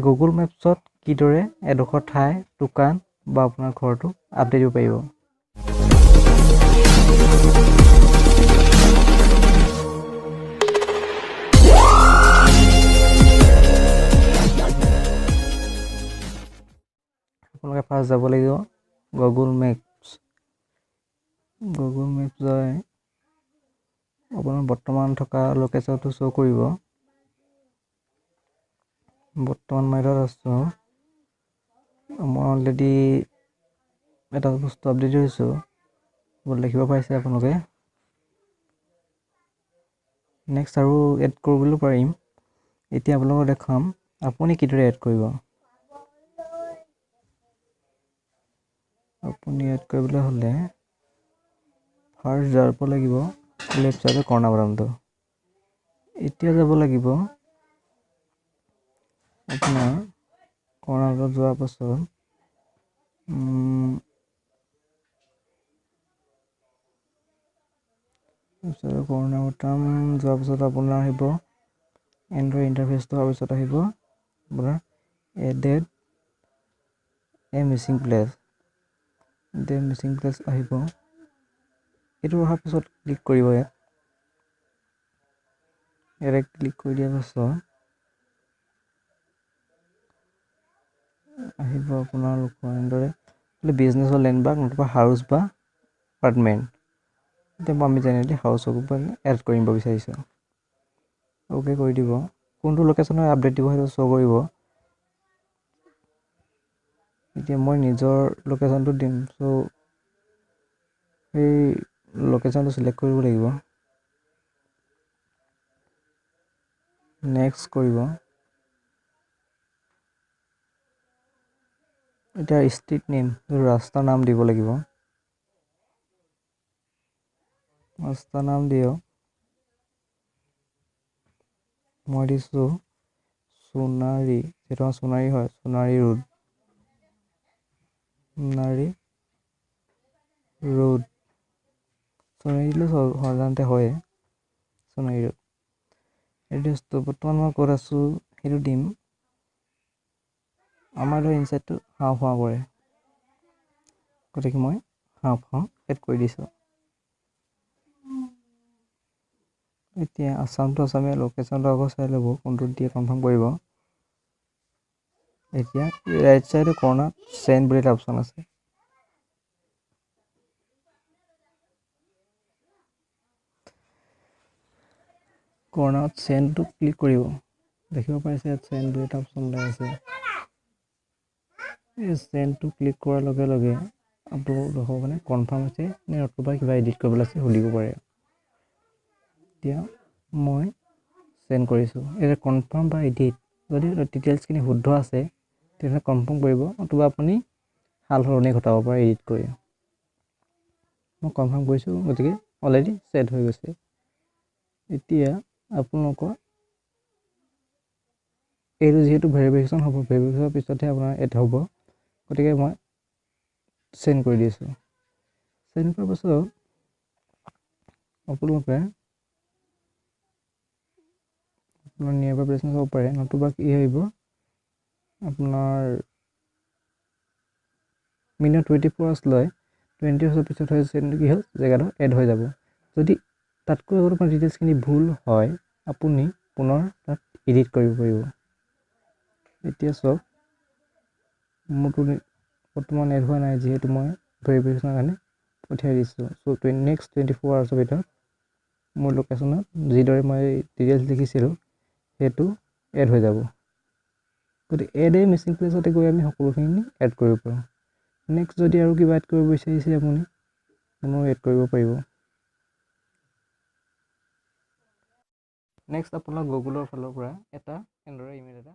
Google মেপছত কিদৰে এডোখৰ ঠাই, দোকান বা আপোনাৰ ঘৰটো আপডেট দিব পাৰিব। আপোনালোকে ফাৰ্ষ্ট যাব লাগিব গুগল মেপছ। গুগল মেপছ যাই আপোনাৰ বৰ্তমান থকা লোকেশ্যনটো শ্ব' কৰিব। বৰ্তমান মই তাত আছোঁ। মই অলৰেডি এটা বস্তু আপডেট হৈছোঁ দেখিব পাইছে আপোনালোকে। নেক্সট আৰু এড কৰিবলৈ পাৰিম। এতিয়া আপোনালোকক দেখাম আপুনি কিদৰে এড কৰিব। আপুনি এড কৰিবলৈ হ'লে ফাৰ্ষ্ট যাব লাগিব লেফ্ট চাইডৰ কৰ্ণাৰ বাটনটো। এতিয়া যাব লাগিব আপোনাৰ কৰ্ণাৰত যোৱাৰ পাছত কৰ্ণাৰ বাটন যোৱাৰ পাছত আপোনাৰ আহিব এণ্ড্ৰইড ইণ্টাৰফেচটো। হোৱাৰ পিছত আহিব আপোনাৰ এডেড এ মিচিং প্লেচ। এতিয়া মিচিং প্লেচ আহিব। এইটো অহাৰ পিছত ক্লিক কৰিব ইয়াত। ইয়াতে ক্লিক কৰি দিয়াৰ পাছত আহিব আপোনালোকৰ এনেদৰে বিজনেছৰ লেণ্ডমাৰ্ক নতুবা হাউচ বা এপাৰ্টমেণ্ট। এতিয়া আমি জেনেৰেলি হাউচক এড কৰিব বিচাৰিছোঁ। অ'কে কৰি দিব। কোনটো লোকেশ্যনৰ আপডেট দিব সেইটো শ্ব' কৰিব। এতিয়া মই নিজৰ লোকেশ্যনটো দিম, চ' সেই লোকেশ্যনটো চিলেক্ট কৰিব লাগিব। নেক্সট কৰিব। এতিয়া ষ্ট্ৰীট নেম, ৰাস্তাৰ নাম দিব লাগিব। ৰাস্তাৰ নাম দিয়ক। মই দিছোঁ সোণাৰী, যিটো আমাৰ সোণাৰী হয়, সোণাৰী ৰোড। সোণাৰী ৰোড, সোণাৰী দিলে সাধাৰণতে হয় সোণাৰী ৰোড। এড্ৰেছটো বৰ্তমান মই ক'ত আছোঁ সেইটো দিম। আমাৰ ধৰ ইনচাইডটো হাওঁফাওঁ পৰে, গতিকে মই হাওঁফাওঁ এড কৰি দিছোঁ। এতিয়া আছামটো আছামে, লোকেশ্যনটো আকৌ চাই ল'ব কোনটোত দিয়ে কনফাৰ্ম কৰিব। এতিয়া ৰাইট চাইডৰ কৰ্ণাৰত চেণ্ড বুলি এটা অপশ্যন আছে। কৰ্ণাৰত চেণ্ডটো ক্লিক কৰিব। দেখিব পাৰিছে ইয়াত চেণ্ড বুলি এটা অপশ্যন ওলাই আছে। এই চেণ্ডটো ক্লিক কৰাৰ লগে লগে আপোনালোকৰ মানে কনফাৰ্ম হৈছে নে নতুবা কিবা এডিট কৰিবলৈ আছে সুধিব পাৰে। এতিয়া মই চেণ্ড কৰিছোঁ। এতিয়া কনফাৰ্ম বা এডিট, যদি ডিটেইলছখিনি শুদ্ধ আছে তেতিয়াহ'লে কনফাৰ্ম কৰিব, নতুবা আপুনি সাল সলনি ঘটাব পাৰে এডিট কৰি। মই কনফাৰ্ম কৰিছোঁ, গতিকে অলৰেডি ছেট হৈ গৈছে। এতিয়া আপোনালোকৰ এইটো যিহেতু ভেৰিফিকেশ্যন হ'ব, ভেৰিফিকেশ্যনৰ পিছতহে আপোনাৰ এড হ'ব, গতিকে মই চেণ্ড কৰি দিছোঁ। চেণ্ড কৰাৰ পাছত আপোনালোকে আপোনাৰ নিয়াৰ বাই প্লেচ চাব পাৰে, নতুবা কি আহিব আপোনাৰ মিনিমাম 24 আৱাৰ্ছ লয়। 20 আৱাৰ্ছৰ পিছত হৈ কি হ'ল জেগাটো এড হৈ যাব। যদি তাতকৈ আগত আপোনাৰ ডিটেইলছখিনি ভুল হয় আপুনি পুনৰ তাত এডিট কৰিব পাৰিব। এতিয়া চাওক মোৰতো বৰ্তমান এড হোৱা নাই, যিহেতু মই ভেৰিফিকেশ্যনৰ কাৰণে পঠিয়াই দিছোঁ। চ' নেক্সট 24 আৱাৰ্ছৰ ভিতৰত মোৰ লোকেশ্যনত যিদৰে মই ডিটেইলছ লিখিছিলোঁ সেইটো এড হৈ যাব। গতিকে এড এ মিচিং প্লেচতে গৈ আমি সকলোখিনি এড কৰিব পাৰোঁ। নেক্সট যদি আৰু কিবা এড কৰিব বিচাৰিছে আপুনি পুনৰ এড কৰিব পাৰিব। নেক্সট আপোনাক গুগলৰ ফালৰ পৰা এটা এণ্ড্ৰইড ইমেইল এটা